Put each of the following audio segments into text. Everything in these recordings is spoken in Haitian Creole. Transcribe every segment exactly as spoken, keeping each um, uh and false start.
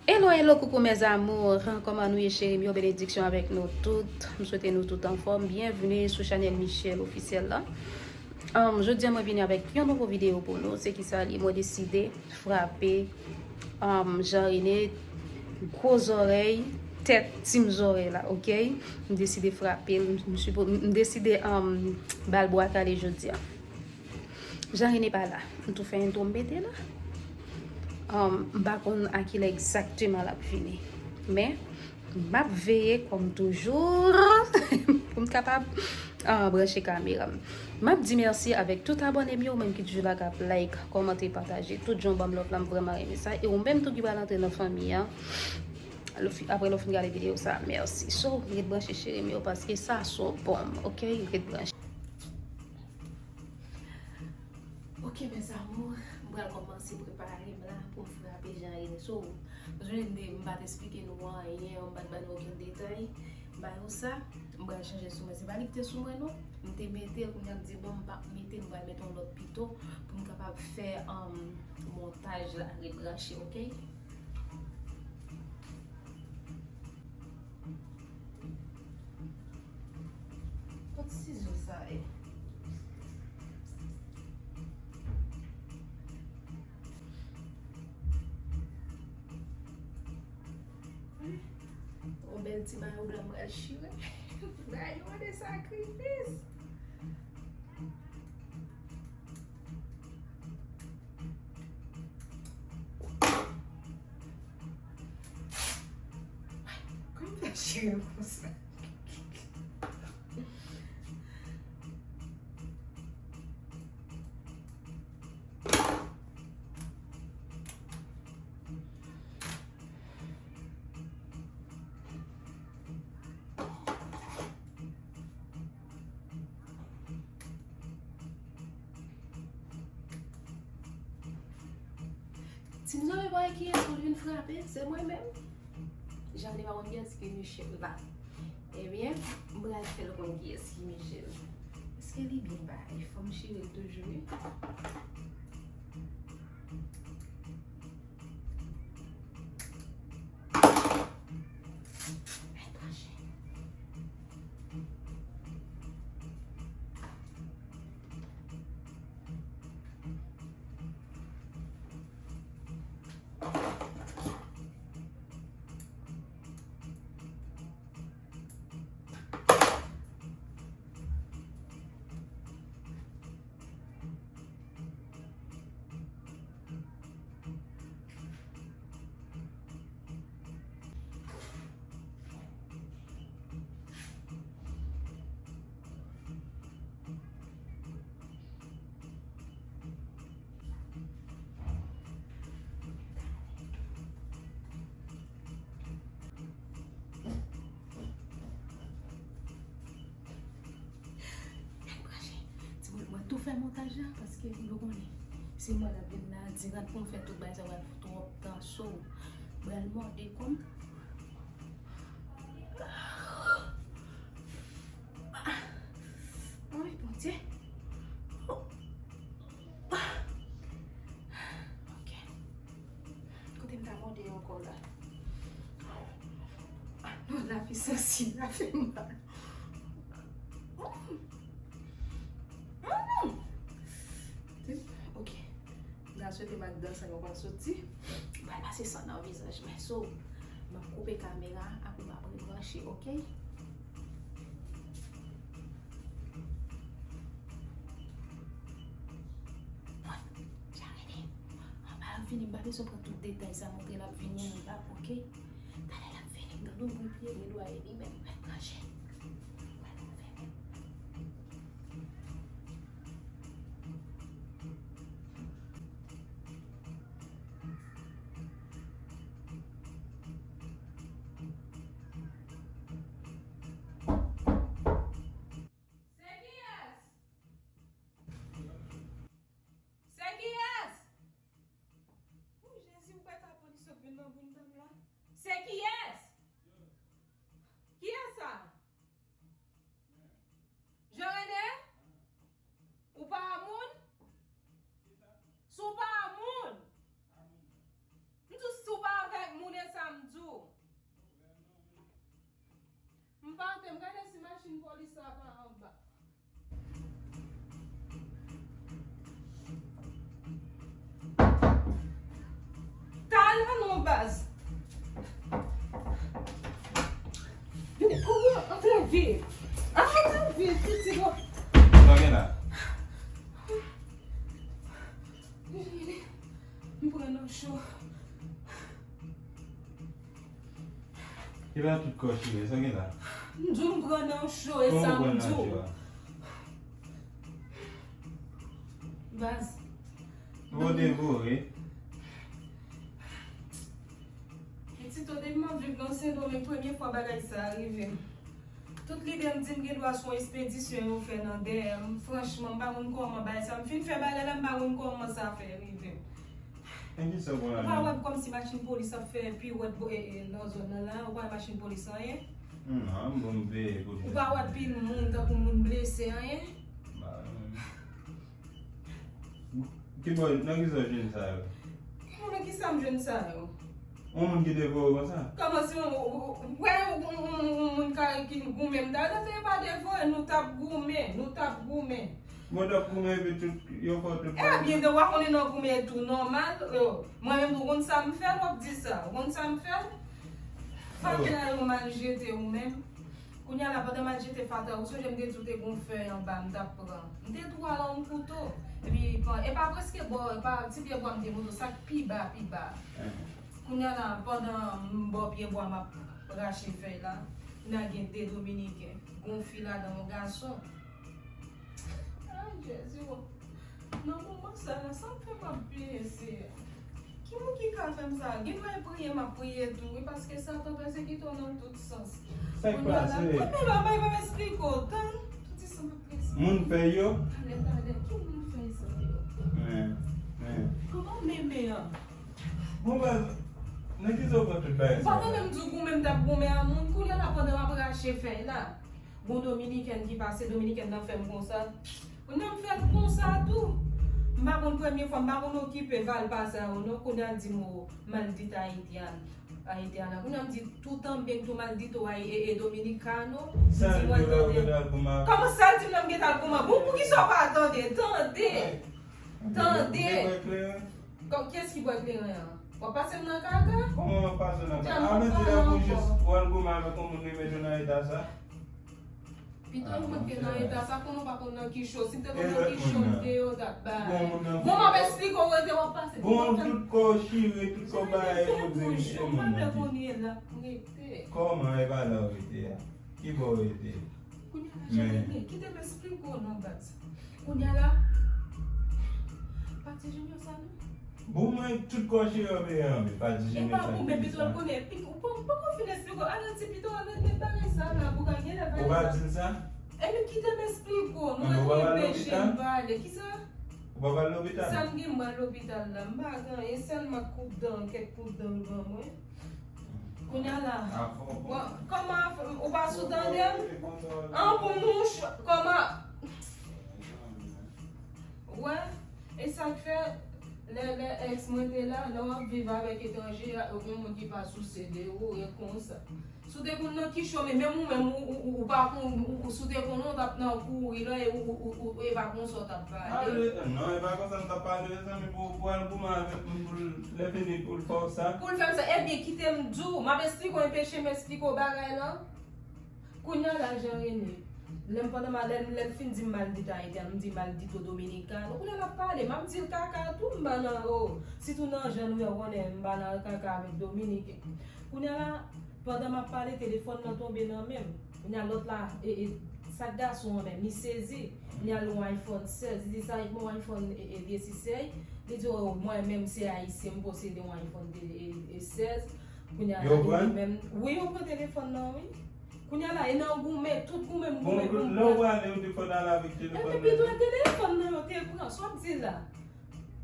Hello, hello, coucou mes amours. Kòman nou ye, cheri m yo? Benediksyon avèk nou tout. M swete nou tout anfòm. Byenvni sou chanèl Michelle Officiel la. Um, jodi a mwen vini avèk yon nouvo videyo pou nou. Se ki sa li, mwen deside frape, um, Jean René gwo zòrèy, tèt, tim zòrèy la, oke? M deside frape l, m, m sipo-, m deside, um, ba l bwa kale jodi a. Jean René pa la. M tou fè entwo m mete la. Um, m pa konn a kilè egzakteman l ap vini. Men, m ap veye kòm toujou pou m kapab, ah, branche kamera m. M ap di mèsi avèk tout abòne m yo, ou menm ki toujou la k ap like, kòmante, pataje. Tout jan w ban m love la, m vrèman renmen sa. E ou menm tou ki pral antre nan fanmi an, lè w fi-, apre lè w fin gade videyo sa, mèsi. So, ret branche cheri m yo, paske sa se yon bonm, oke? Ret branche. Ok, mes amours, m pral kòmanse prepare m la pou m frape Jean René. So, m sonje m te, m pa t esplike nou anyen, m pa t ba nou okenn detay. M ba nou sa, m pral chanje sou mwen. Se pa li ki te sou mwen, non. M te mete l, kounye a m di, bon, m p ap mete l, m pral mete yon lòt pito pou m kapab fè, um, montaj la, rebranche, ok? Kot sizo sa ye? Yon bèl ti mayo blan m pral chire. Bagay yo mande sakrifis. Kòman fè chire konsa? Si m zonbe pa wè kiyès pou l vin frape, se mwen menm. Jan li pa konn kiyès ki Michel la. Ebyen, m pral fè l konn kiyès ki Michel. Èske li byen bay? Fò m chire l toujou, wi. Mwen tou fè montaj la paske nou konnen se mwen k ap vin la dirèk pou m fè tout bagay sa pral twòp tan so. Pral mòde kòm. Ay, Bondye. Ok. Kote m ta mòde ankò la? Non, lavi sansib la fè m mal. Mm. Mm. Ok. M ta swete m ak dan sa yo pa soti. M pral pase san nan vizaj mwen. So, m ap koupe kamera, apre m ap rebranche, ok? Jarene, anba l vini, m pa bezwen pran tout detay sa, montre l ap vini, anba, ok? Talè l ap vini, m tande yon bri pye, gen dwa e li menm, mèt ranje. Se kiyès? Se kiyès? O Jezi, ou kwè ta polis yo k vin nan boul dam la? Se kiyès? Kiyès sa? Jean René? Ou pa moun? Si w pa moun, M pa antre, m gade si machin polis la pa anba. Talè non baz. Vini, kouri, antre vit. Antre vit, pitit. Sa gen la? M pran nan cho. Epa tout kò chire, sa gen la? M di w m pran nan cho, e sa m di w. Baz. Ou devore. Pitit, depi m ap viv nan Sendomeng, premye fwa bagay sa a rive m. Tout lide m di m gen dwa se yon espedisyon yo fè nan dèyè m. Franchman, m pa konn kòman bagay sa. M fin fè bagay la, m pa konn kòman sa fè rive m. Men kisa w konn la menm? Ou pa wè kòmsi machin polis ap fè piwèt nan zòn nan la? Ou pa wè machin polis anyen? Non, m bon, m veye kote. Ou pa wè pil moun, tankou moun blese anyen? Ba, non. Ki bò, nan kisa w jwenn sa yo? Kòman nan kisa m jwenn sa yo? Yon moun ki devore w konsa? Kòman si yon, wè yon moun ka ki goumen, m ta, ta, ta, pa devore, nou t ap goumen, nou t ap goumen. Bon, t ap goumen epi tout, yo fè tout bagay. Ebyen, de w a konnen nan goumen tou nòmal. Mwen menm tou konn sa m fè, w ap di sa. Ou konn sa m fè? Pa gen la yo mal jete ou menm. Kounye a la, pandan m al jete fatra, ou sonje m te di w te gon fèy anba m t ap pran. M te tou al an kouto. Epi, e pa prèske bò, e pa ti pye bwa m te monte, sa k pi ba, pi ba. Kounye a la, pandan m bò pye bwa m ap rache fèy la, kounye a gen de Dominiken. Gon fi ladan, yon gason. Ay, Jezi, o. Nan moman sa la, sa m fè m ap peye, Seyè? Ki moun ki ka fè m sa? Gen dwa e priye m ap priye tou, wi, paske Satan pèsekite w nan tout sans. Sa k pase? Kounye a la, kounye a la, bay, bay, esplike w, tann. Tout se m ap prese. Moun fè yo? Talè, talè, ki moun fè sa yo? Men, men. Kòman menmen an? Bon, baz, nan kisa w pran tout bagay sa yo? Ou pa tande m di w goumen m t ap goumen a moun, kounye a la pandan m ap rache fèy la. Gon Dominikèn ki pase, Dominikèn nan fè m konsa. Kounye a m fè l konsa tou. M pa konn premye fwa, m pa konn okipe valpa sa yo non. Kounye a l di m, o, maldita haitiana. Haitiana. Kounye a m di, tú también, tú maldito, ay, e, e, dominicano. Sa l di w la, ou gentan al goumen? Kòman sa l di m la, m gentan al goumen? Bon, poukisa w pa tande? Tande! Tande! Kiyès ki bwè kleren an? W ap pase m nan kaka? Kòman w ap pase w nan kaka? A, men di la pou jis w al goumen avèk yon moun li mete w nan eta sa? Pito m mwen te nan eta sa, konnen w pa konn nan ki cho. Si m te konn nan ki cho, m deyò, w t ap bay. Bon, m ap esplike w, rete w ap pase. Bon, tout kò w chire, tout kò w bay, ou di m se moun nan ki. Kòman e pa la w rete a? Ki bò w rete? Kounye a la, Jeremy, kite m esplike w non, baz. Kounye a la, pa ti Junior sa non. Bon, mwen, tout kò chire w veye anbe, pa di Jimmy sa. E pa pou mwen, pito l konnen. Ou pa, ou poko fin esplike w. Al rete pito, al rete bagay sa la, pou ka gen lè bagay sa. Ou pa di l sa? Ebyen, kite m esplike w. Nou pa gen peche m pale. Kisa? Ou pa pral lopital? Sa m gen, m pral lopital la. M pa gen anyen, sèlman kout dan, kèk kout dan l ban mwen. Kounye a la. Kòman, ou pa sou tande m? An pou mouch, kòman? Wè, e sa k fè, lè, lè ex mwen te la, lè w ap viv avèk etranje, yon moun ki pa souse de ou, e konsa. Si w te konn nan ki cho, men menm ou menm, ou, ou, ou, ou pa konn, ou, ou, si w te konn, ou t ap nan kouri la, e ou, ou, ou, ou, e pa konsa w t ap pale. Non, e pa konsa m t ap pale, mezanmi, pou, pou al goumen avèk moun, pou l, lè fini, pou l fè w sa. Pou l fè m sa, ebyen, kite m di w, m ap esplike w, enpeche m esplike w bagay lan. Kounye a la, Jean René, lè m pandan m a, lè, lè l fin di m maldita haitiana, m di maldito dominicano. Kounye a l ap pale, m ap di l kaka tou, m pa nan, o, sitou nan jan nou yo konnen, m pa nan kaka avèk dominiken. Kounye a la, pandan m ap pale, telefòn nan tonbe nan men m. Kounye a lòt la, e, e, sa k gason an menm, li sezi. Li al yon iPhone sèz, li di sa, yon iPhone, e, e, disèt. Li di, o, mwen menm se ayisyen, m posede yon iPhone de, e, e, sèz. Kounye a la, li menm, wi, yo pran telefòn nan, wi. Kounye a la, e nan goumen, tout goumen, m goumen pou m pran. Bon, lè w prale, ou te konn al avèk telefòn nan. Epi tou, e telefòn nan yo te pran, sa w ap di la?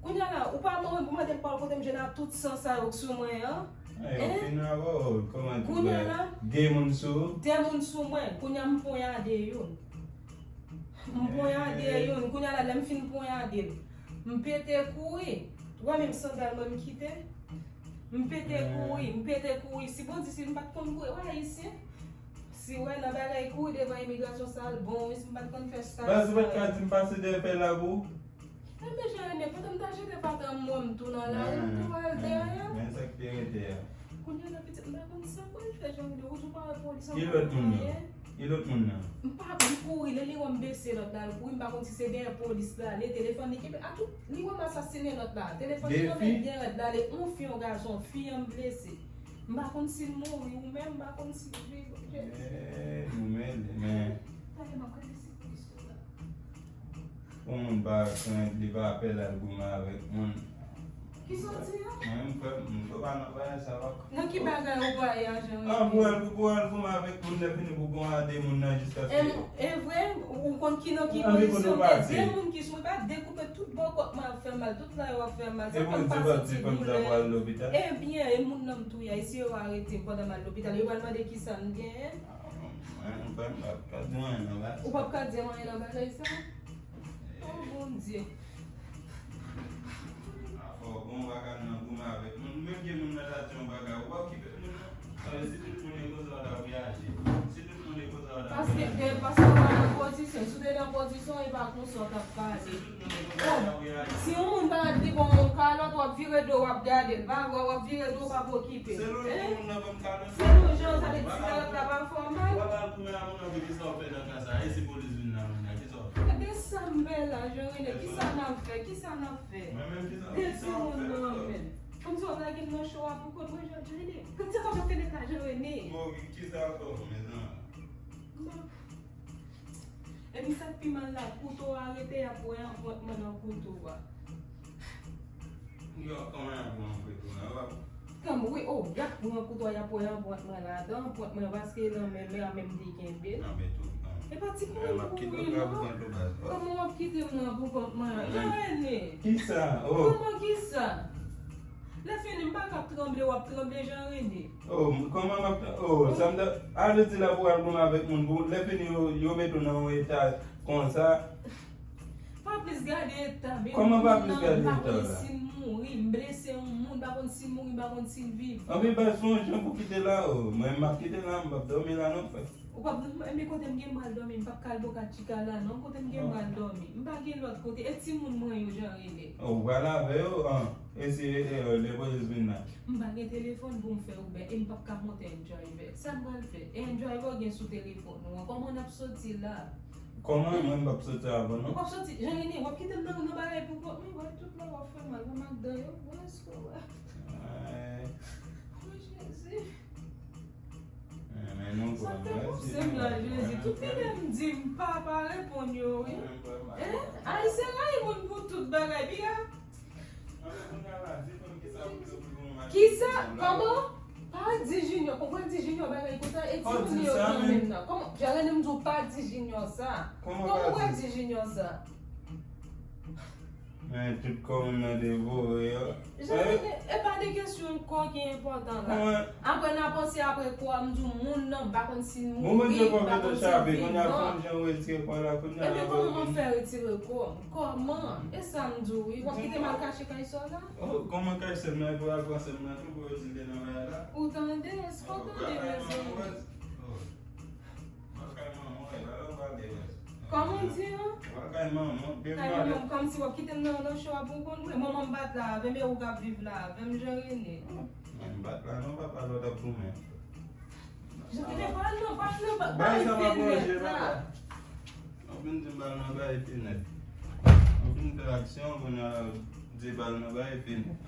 Kounye a la, ou pa mande, ou mande m pa kote m jwenn a tout san sa yo k sou mwen an. Ay, yo fin avè w, kòman di bagay? Kounye a la, de moun sou ou? De moun sou mwen. Kounye a m ponyade youn. M ponyade youn. Kounye a la, lè m fin ponyade l, m pete kouri. Ou wè menm sandal mwen m kite? M pete kouri, m pete kouri. Si Bondye, si m pa t konn kouri, w ayisyen. Si w wè nan bagay kouri devan imigrasyon sa l bon wi, si m pa t konn fè sa. Baz, ou pa t ka di m pase dèyè fè labou? Enben, Jean René, pandan m t al jete fatra m, m wè m tou nan lari, m tou al dèyè. Men sa k te rete a. Kounye a la, pitit, m pa konn sa m pral fè, Jean René, ou di w pa wè polis ankò. Ki lòt moun nan? Ki lòt moun nan? M pa, m kouri, lè li wè m bese lòt la, l kouri, m pa konn si se dèyè polis l ale, telefòn li kenbe, a tout, li wè m asasinen lòt la, telefòn li nan men l byen rèd la, li yon fi, yon gason, fi an m blese. M pa konn si l mouri ou menm, m pa konn si l viv. Eh, nou mele, men. Tande, m ap gade si polis yo la. Pou moun pa krent, li pa pè l al goumen avèk moun. Kisa w di a? Mwen, m kwè, m kwè pa nan bagay sa, pa. Nan ki bagay ou pa ye a, Jean René? Ah, pou al, pou al goumen avèk moun, lè fini pou goumen a de moun nan jiskaske. E, e vre, ou konn ki nan ki pozisyon, men de moun ki sou, pa dekoupe tout bò kòt mwen ap fè m mal, tout la yo ap fè m mal. Sa fè m pase ti doulè. Ebyen, e moun nan m touye a, e si yo arete m pandan m al lopital, yo pral mande kisa m genyen? Ah, mwen, mwen, m p ap ka di anyen nan bagay sa. Ou p ap ka di anyen nan bagay sa? Oh, Bondye. Afò bon, w pa ka nan goumen avèk moun. Menm ke moun nan ta di yon bagay, ou pa okipe moun nan. Sa vle di si tout moun e koze w ta reyaji. Si tout moun e koze w ta reyaji. Paske, paske w pa nan pozisyon. Si w te nan pozisyon, e pa konsa w t ap pale. Si yon moun parèt devan w yon kalòt, w ap vire do, w ap gade l. Pa vre, w ap vire do, w p ap okipe l. Selon jan sa te di kalòt la pa fè w mal. W ap al goumen ak moun nan, kisa w fè nan ka sa? E si polis vin nan moun nan, kisa w fè? Ebyen, sa m fè la, Jean René, kisa n ap fè? Kisa n ap fè? De timoun nan men. Kòmsi w ap lage m nan cho a pou kont mwen, Jean René. Kòmsi w ap fè nèg la, Jean René. Bon, kisa ankò, mezanmi? Epi sa k pi mal la, kouto a rete, y ap wè anprent mwen nan kouto a. Yo, kòman y ap wè anprent ou la, w ap. Kòm, wi, o, y ap pran kouto a, y ap wè anprent mwen ladan, anprent mwen paske nan men, men a menm li kenbe l. Nan men tou, nan men. E pa ti kouri kouri non. Kòman w ap kite m nan pou kont mwen? Jean René. Kisa? Oh. Kòman kisa? Lè fini, m pa ka ap tranble, w ap tranble, Jean René. Oh, kòman m ap, oh, sa m ta, a vle di la pou al goumen avèk moun, pou lè fini yo, yo mete w nan yon eta konsa. Pa plis gade eta, men kòman pa plis gade eta la? M pa konn si l mouri, m blese yon moun, m pa konn si l mouri, m pa konn si l viv. Anpi baz, se yon jan pou kite la, oh, mwen m ap kite la, m p ap dòmi la non, frè. Ou p ap, men kote m gen m pral dòmi, m p ap ka al Boca Chica la non, kote m gen m pral dòmi. M pa gen lòt kote, e timoun mwen yo, Jean René? Oh, ou pral avè yo, an. E si, e, e, lepolis vin la? M pa gen telefòn pou m fè Uber e m p ap ka monte Enjoy Uber. Sa m pral fè? E Enjoy Uber gen sou telefòn ou an. Kòman n ap soti la? Kòman mwen m p ap soti avan non? Ou p ap soti, Jean René, w ap kite m nan, nan bagay pou kont mwen, wè tout la w ap fè mal, wè madan yo, wè èske w wè? Ay. Wè Jezi. Men, men nou sa fè konse m la, Jezi. Tout lè m di m pa, pa reponn yo, wi. Hein? Ayisyen rayi moun pou tout bagay, piga. Kisa? Kòman? Pa di Junior, konprann di Junior bagay konsa, e timoun li yo kanmenm nan. Kòman? Jean René, m di w pa di Junior sa. Kòman w pa di Junior sa? Men tout kò moun nan devore yo. Jean René, e pa de kesyon kò ki enpòtan la. Apre n a panse apre kò a, m di w moun nan, m pa konn si l mouri, m pa konn si l vivan. Ebyen kòman m ap fè retire kò m? Kòman? E sa m di w wi. W ap kite m al kache kay sè w la? Oh, kòman kay sè m nan epi w al pran sè m nan tou pou yo di l te nan bagay la? Ou tande? Èske w tande, mezanmi? Kòman w di an? Kay manman m, kòmsi w ap kite m nan, nan cho a pou w konn mwen. Manman m pa t la avè m, e ou k ap viv la avè m, Jean René. M pa t la non, papa, lè w t ap goumen. Jean René, pa al non, pa al non, pa al fenèt la. Ou fin di m pa al nan bay fenèt. Ou fin fè aksyon, kounye a la, ou di pa al nan bay fenèt.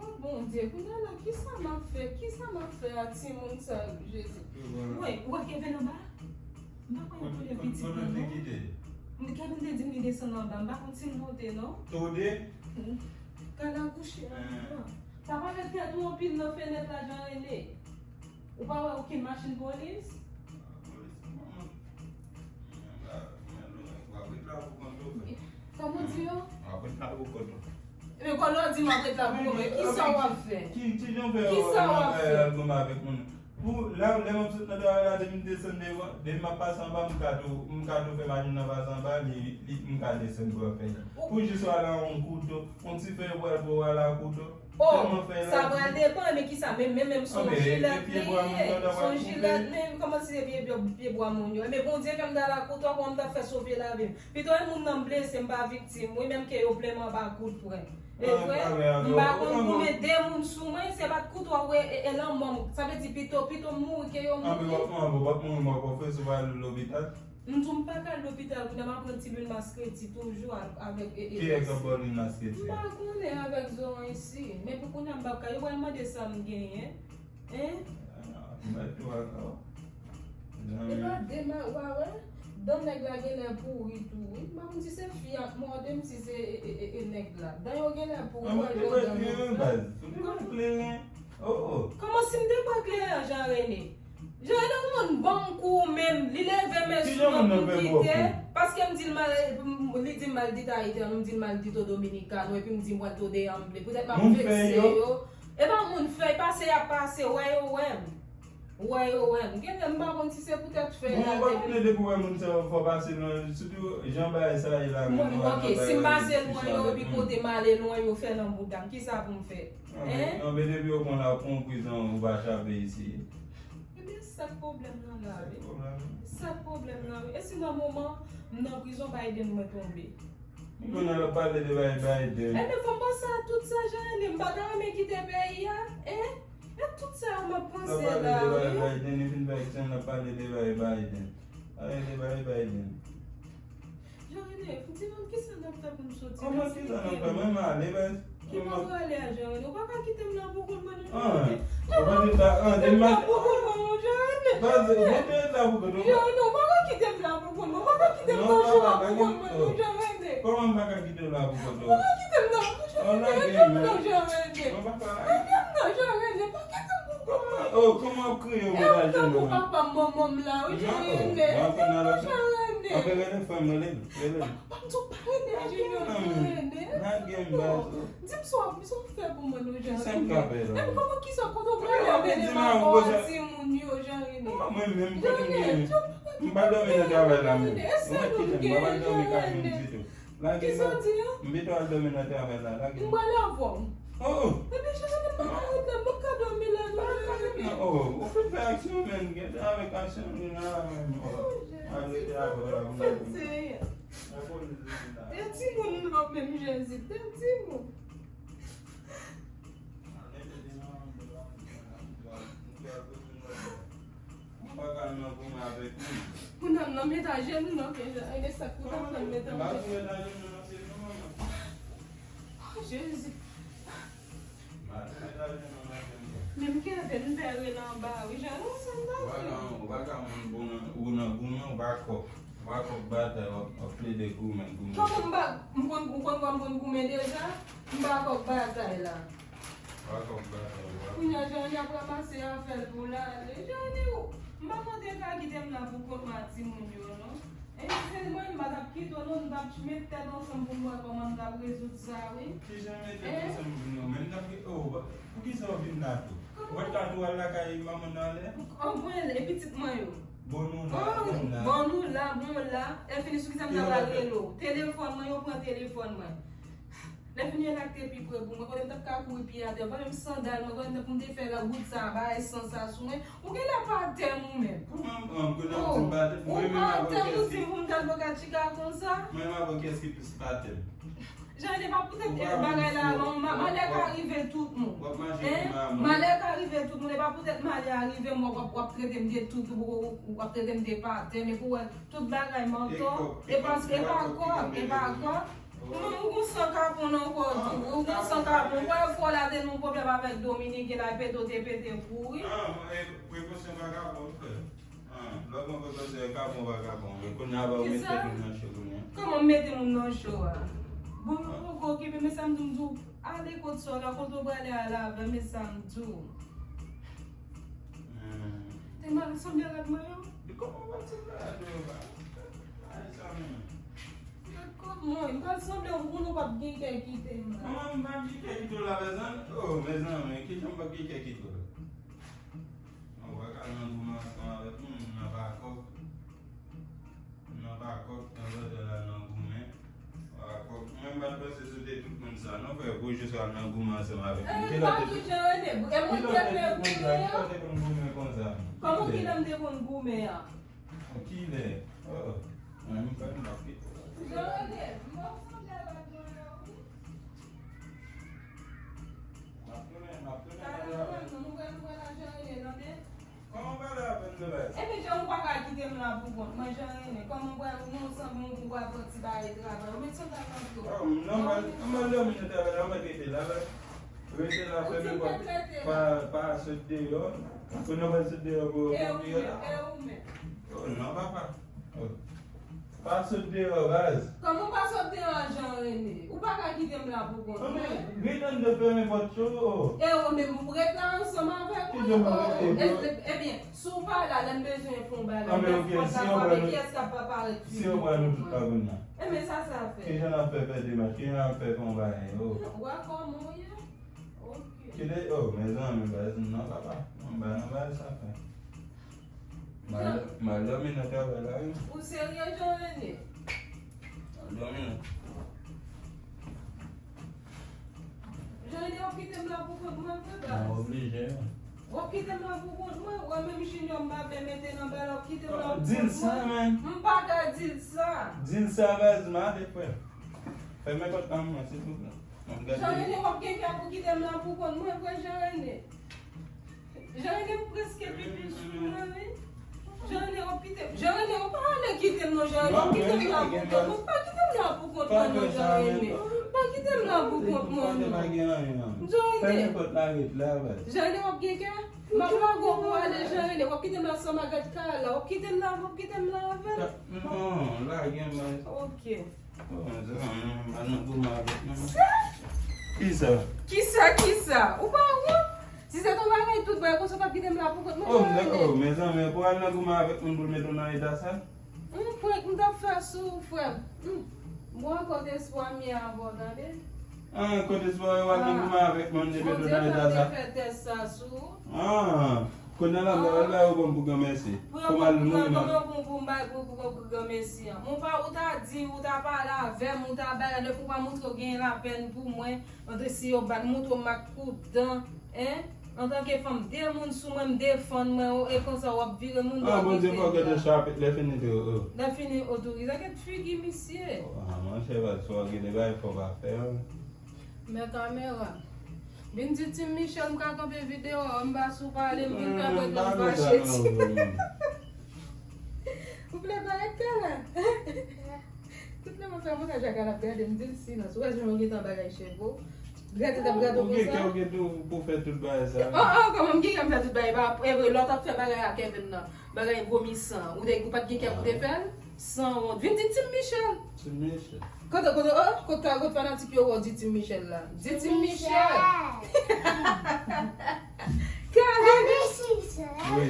Oh, Bondye, kounye a la, kisa m ap fè? Kisa m ap fè ak timoun sa yo, Jezi? Mwen, ou wè Kevin anba? M pa kwè yo tounen pitit mwen, non. Kevin te di m li desann anba, m pa konn si l monte, non. Toude? Kal akouche anba. Pa parèt tèt ou anpil nan fenèt la, Jean René. Ou pa wè okenn machin polis? Kòman w di yo? Men kòman w di m ap ret la pou mwen? Kisa w ap fè? Kisa w ap fè? Pou la, lè m ap sot nan travay la, depi m desann devan, depi m ap pase anba, m ka tou, m ka tou fè machin nan pase anba, li, li, m ka desann pou fè. Pou jis w al a yon kouto, yon ti fèy bwa pou w al a kouto. Oh, sa pral depann, men kisa, men, men, men se yon jilèt li ye, se yon jilèt, men kòman si se pye, pye, pye bwa moun yo, men Bondye fè m ta lakou twa, kòman m t ap fè sove lavi m? Pito e moun nan blese, m pa viktim, wi, menm ke yo plen m anba kout pwen. E vre, m pa konn goumen de moun sou mwen, se bat kouto a, wi, e, e lanmò m, sa vle di pito, pito m mouri ke yo mouri. Anpi w ap mouri, w ap mouri, w ap ofri sou pral lopital. M di w m pa ka al lopital, kounye a m ap pran ti lwil maskreti toujou avèk e, e, kiyès k ap ba w lwil maskreti a? M pa konnen avèk zoranj si, men pou kounye a m p ap ka, yo pral mande sa m genyen. Hein? Mèt yo ankò. E pa dema, w a wè? Dan nèg la genlè pouri tou, wi. M pa konn si se fi ak mòde m, si se e, e, e, e nèg la. Dan yo genlè pouri, w a jwe dan yo. Ou te pran kleren, baz. Ou te pran kleren. Oh, oh. Kòman si m te pran kleren, Jean René? Jean René, yon moun ban m kou menm, li leve men sou mwen pou m kite, paske m di l mal, li di m mal dit Ayiti, m di l mal dit o Dominikano, epi m di m pral to deyanble. Poutèt m ap vekse yo. E pa moun fèy pase y ap pase, wè yo wè m. Wè yo wè m. Genlè m pa konn si se poutèt fèy la. Bon, ou pa konnen depi w wè moun sa yo fò pase nan, sitou jan bagay sa ye la menm. Ok, si m pase lwen yo, epi kote m ale lwen yo fè nan bouda m, kisa pou m fè? Hein? Non, men depi yo konn la pran prizon, ou pa chape isi. Ebyen, sa k pwoblèm nan la, wi. Sa k pwoblèm nan, wi. E si nan moman m nan prizon, Biden mwen tonbe? Kounye a l ap pale de bay Biden. Ebyen, fò m panse a tout sa, Jean René, m pa ta renmen kite peyi a, en? E tout sa yo m ap panse la, wi. L ap pale de bay Biden, li fin fè aksyon, l ap pale de bay Biden. Pale de bay Biden. Jean René, di nou kisa n ap fè pou n soti la? Kòman kisa n ap fè? Mwen m ale, baz. Ki bò w prale a, Jean René? Ou pa ka kite m la pou kont mwen, non, Jean René. Ou pa di sa, an, di m pa pou kont mwen, non, Jean René. Baz, ou pa di sa pou kont mwen. Jean René, ou pa ka kite m la pou kont mwen. Ou pa ka kite m nan cho a pou kont mwen, non, Jean René. Kòman m pa ka kite w la pou kont ou? Ou pa ka kite m nan cho a pou kont mwen, non, Jean René. Kite m nan, Jean René. Pa kite m pou kont mwen. Oh, kòman w ap kriye w mwen la, Jean René? Papa m, manman m la, wi, Jean René. Kite m nan, Jean René. Apre rele frè m, rele l, rele l. Papa m tou pa rele Junior, Jean René. Lage m, baz. Di m sa w ap, sa w ap fè pou mwen, non, Jean René. Kisa m ka fè la? Epi kòman, kisa, kote w prale a, mennen m a kò a timoun yo, Jean René? Mwen menm, kote m genyen? M pa dòmi nan travay la menm. Ou mèt kite m, m pa pral dòmi kay moun ditou. Lage m. Kisa w di a? M pito al dòmi nan travay la, lage m. M prale avè w. Oh! Ebyen, Jean René, m pa ka ret la, m p ap ka dòmi la, non, Jean René. Oh, ou fin fè aksyon, men, gade avèk aksyon, vin la menm. Oh, Jezi, m ap rete avè w la, m ap fè Senyè. E timoun nan menm, Jezi, e timoun. Ou pa ka nan goumen avèk moun. Moun nan, nan met ajenou nan pye Jean René, sa k pou ta fè l met ajenou? Oh, Jezi. Menm Kevin pè rele anba, wi, Jean René, sa m ta fè? Ou pa ka moun bon nan, ou nan goumen, ou pa kòk. Ou pa kòk batay, w ap, w ap plede goumen, goumen. Kòman m pa, m konn, ou konn kòman m konn goumen deja? M pa kòk batay la. Kounye a, Jean René ap ranmase afè l pou l ale. Jean René, ou, m pa panse w te ka kite m la pou kont mwen ak timoun yo, non. E se mwen, m pa t ap kite w, non, nou t ap met tèt ansanm pou n wè kòman n t ap rezoud sa, wi. Kijan met tèt ansanm pou nou? Men n t ap, oh, poukisa w vin la tou? Ou pa t ka tou al lakay manman nan anlè? Anmwey, e pitit mwen yo? Bon, nou la, bon, la. Bon, nou la, bon, la. Lè fini, sou kisa m ta pral rele w? Telefòn mwen, yo pran telefòn mwen. Lè fini, e la k te pi pre pou mwen. Kote m t ap ka kouri pye atè. Pandan m sandal mwen, kote m t ap, m te fè la wout sa, bagay san sa sou mwen. Ou genlè pa atè m ou menm. Kòman, um, kounye a ou di m pa atè m? Ou pa atè m, ou di m pou m t al Boca Chica konsa? Mwen, m avè w, kiyès ki plis pa atè m? Jean René, pa poutèt bagay la, non, ma-, malè ka rive tout moun. Hein? Malè ka rive tout moun, e pa poutèt malè a rive m, w ap, w ap trete m de tout, w ap trete m de pa atè, men pou wè tout bagay mantò, e pa, e pa kòb, e pa kòb. Ou menm ou gon san kapon nan kò tou, ou gon san kapon. Ou wè fò la te nan pwoblèm avèk Dominiken la, pete w te pete kouri. Ah, e, prekosyon vagabon, frè. Ah, lè w pran prekosyon, e kapon vagabon. Men kounye a, ba ou met tèt moun nan cho kounye a. Kòman m mete moun nan cho a? Bon, yo poko okipe, men sa m di w, m di w, ale kot sa w la, kote w prale a la avè m, men sa m di w. Hmm. Te mal sanble rad mwen yo? Kòman w pa ti malad yo, ba? Ay, sa menm. Kòman? M pral sanble ou konnen w p ap gen kè kite m la. Kòman m p ap gen kè kite w la, mezanmi? Oh, mezanmi, kijan m p ap gen kè kite w la? Ou pa ka nan goumen ansanm avèk nou, moun nan pa kòk. Moun nan pa kòk, tanzantan l al nan goumen. Pa kòk. Mwen, m pa t panse se te tout moun Sa non, frè, pou jis al nan goumen ansanm avèk mwen. Kilè w te konn goumen konsa? Kòman kilè m te konn goumen an? Kilè? Oh, mwen, m pa, m pa kite w. Jean René, m pa sanble avèk mwen la, wi. M ap tounen, m ap tounen. Talè mwen menm, nou pral pran la Jean René, tande? Kòman w pale avè m de baz? Epi jan ou pa ka kite m la pou kont mwen, Jean René. Kòman w pral, nou ansanm, nou pou pral pran ti bagay travay. Ou met sandal nan pye w. Oh, non, m pral, m pral dòmi nan travay la, m pral rete la, la. Rete la, fèmen pòt. Pa, pa sot deyò. Pou nou pral sot deyò pou yo konn vire la. E ou menm, e ou menm? Oh, non, papa. Oh. Pa sot deyò, baz. Kòman w pa sot deyò, Jean René? Ou pa ka kite m la pou kont mwen. Ret anndan, fèmen pòt yo. E ou menm, ou ret la ansanm avèk mwen? Ki jan m ap rete? Ebyen, si w pa la, lè m bezwen fè yon bagay, lè pòt la frape, kiyès k ap parèt? Si yo pran nou tout la kounye a. Ebyen, sa sa fè? Ki jan n ap fè fè demach? Ki jan n ap fè fè yon bagay? Oh. W a kòman w ye? Ok. Kite, oh, mezanmi, baz, non, papa. Non, ba, non, ba, sa fè. M al, m al dòmi nan travay la, wi. Ou serye, Jean René? M al dòmi nan. Jean René, w ap kite m la pou kont mwen, vre, baz? Mwen oblije, wi. W ap kite m la pou kont mwen? Ou wè menm Junior m pa vle mete nan bal, w ap kite m la pou kont mwen? Di l sa, man. M pa ka di l sa. Di l sa, baz, m ale, frè. Fèmen pòt la, mwen, silvouplè. Jean René, w ap gen kè pou kite m la pou kont mwen, vre, Jean René? Jean René, m prèske pipi sou mwen, wi. Jean René, w ap kite m. Jean René, w pa ale kite m, non, Jean René. W ap kite m la pou kont mwen. Pa kite m la pou kont mwen, non, Jean René. Pa kite m la pou kont mwen, non. Jean René. Jean René, w ap gen kè? M ap lage w pou w ale, Jean René. W ap kite m la ansanm ak gad kay la. W ap kite m la, w ap kite m la avè l. Non, lage m, baz. Ok. Oh, mezanmi, m pa nan goumen avèk mwen. Sa? Kisa? Kisa, kisa? Ou pa wont? Si se t yon bagay tout bagay konsa, w t ap kite m la pou kont mwen, Jean René. Oh, mezanmi, pou al nan goumen avèk moun pou l mete w nan eta sa? Hum, prank m t ap fè sou ou, frè m. Hum. Bon, kot espwa m ye avè w, tande? Ah, kot espwa yo al nan goumen avèk moun, te mete w nan eta sa? Bondye pa te fè tès sa sou ou. Ah. Kounye a la, m ta pral bay ou bon pou granmesi. Pou m al mouri nan. Pran bon pou, pou, pou, pou granmesi an. Mon pa, ou ta di, ou ta pale avè m, ou ta bay, lè pou pa montre w gen lapèn pou mwen. Antre si yo bat, montre w mak kout dan, en? Antanke fanm, de moun sou mwen, m defann mwen, e konsa w ap vire moun do. Ah, Bondye fòk yo te chapit, lè fini tou, oh. Lè fini otorize, gad figi misye. Ah, monchè, pa sou w gen de bagay fò pa fè, wi. Men kamera. Vin di Team Michel m ka kanpe videyo a, m pa sou pale, m vin fè pwent nan m fache. Ou vle pale ak Kala? Tout lè mwen fè montaj ak Kala, ap gade m, di l silans. Ou wè jan yo gentan bagay cheve w? Gade, t ap gade w konsa. Ou gen kè, ou gen kè pou fè tout bagay sa. Oh, oh, kòman m gen kè m fè tout bagay? Pa, e vre, lè w t ap fè bagay ak Kevin nan, bagay vomisan, ou te, ou pa t gen kè pou te fè l? Sanwont. Vin di Team Michel. Team Michel. Kote, kote, oh, kote, kote fanatik yo wè w di Team Michel la? Di Team Michel. Kevin. Wi,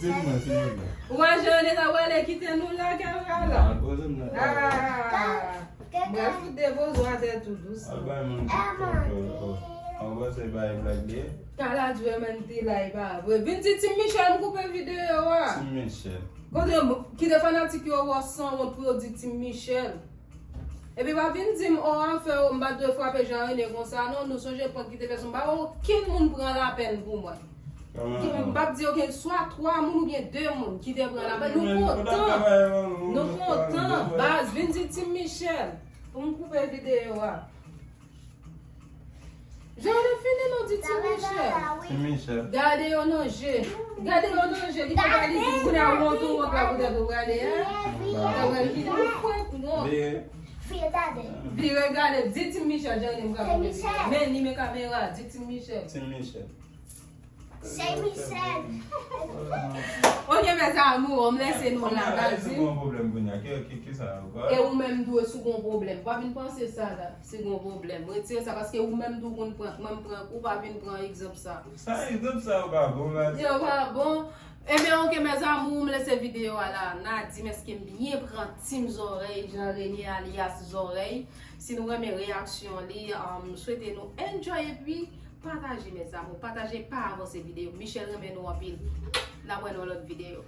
di mwen, silvouplè. Ou wè jan René ta prale kite nou la, kamera la. Ah, poze m la. Ah. Mwen fout depoze w atè tou dousman. Al bay moun. Oh, oh, oh. An gwo se bay blag li ye. Kala di w menm ti la, e pa vre. Vin di Team Michel m koupe videyo a. Team Michel. Kote m, kite fanatik yo wè w sanwont pou yo di Team Michel. Epi pa vin di m, oh, afè, oh, m pa t dwe frape Jean René konsa, non, nou sonje prank ki te fèt sou m, pa okenn moun pran lapèn pou mwen. Ki m p ap di okenn, swa twa moun oubyen de moun ki te pran lapèn. Nou kontan. Nou kontan. Baz, vin di Team Michel pou m koupe videyo a. Jean René fini non, di Team Michel. Team Michel. Gade yo nan je. Gade yo nan je. Li pa gade li di kounye a wont ou wont la poutèt ou prale a. Ou prale kite ou fwèt non. Vire gade. Vire gade. Di Team Michel, Jean René m ka koupe videyo. Men li men kamera. Di Team Michel. Team Michel. Se Michel. Ok, mes amours, m lese nou la. Kòman, èske ou gen yon pwoblèm kounye a? Ki, ki, ki sa ankò? E ou menm tou, èske ou gen yon pwoblèm? Pa vin panse sa la, si gen yon pwoblèm. Retire sa, paske ou menm tou konn prank. Mwen m prank, ou pa vin pran egzanp sa. Sa egzanp sa yo pa bon, la. Yo pa bon. Ebyen, ok, mes amours, m lese videyo a la. N a di m èske m byen pran Team Zòrèy, Jean René alyas Zòrèy. Si nou renmen reyaksyon li, um, m swete nou enjoy epi pataje, mes amours. Pataje, pa avanse videyo. Michel renmen nou anpil. N ap wè nan yon lòt videyo.